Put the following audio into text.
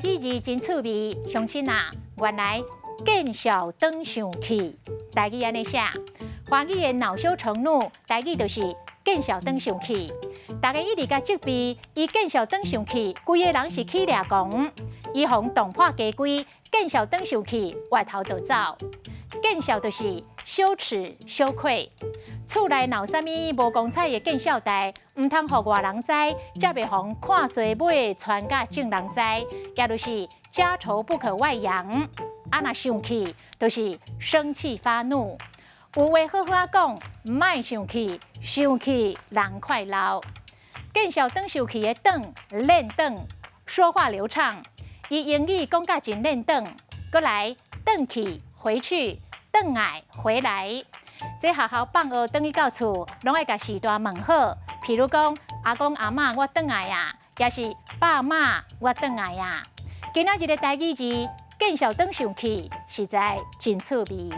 語字真趣味，鄉親啊，原來見笑轉生氣，台語按呢寫，華語的惱羞成怒，台語就是見笑轉生氣。大家一直共責備，伊見笑轉生氣，規个人是起掠狂，伊予人撞破家規，見笑轉生氣，回頭就走。見笑就是羞恥、羞愧。厝內若有啥物無光彩的見笑代，毋通予外人知，才袂予人看衰尾傳共眾人知，也就是家醜不可外揚。啊，若生氣，就是生氣發怒。有話好好仔講，莫生氣，生氣人快老。見笑轉生氣的轉，輪轉，說話流暢。伊英語講甲真輪轉，閣來轉去回去，轉來回來。這學校放學轉去到厝，攏愛共序大問好。譬如講，阿公阿嬤我轉來啊，抑是爸媽我轉來啊。今仔日的台語字，見笑轉生氣，實在真趣味。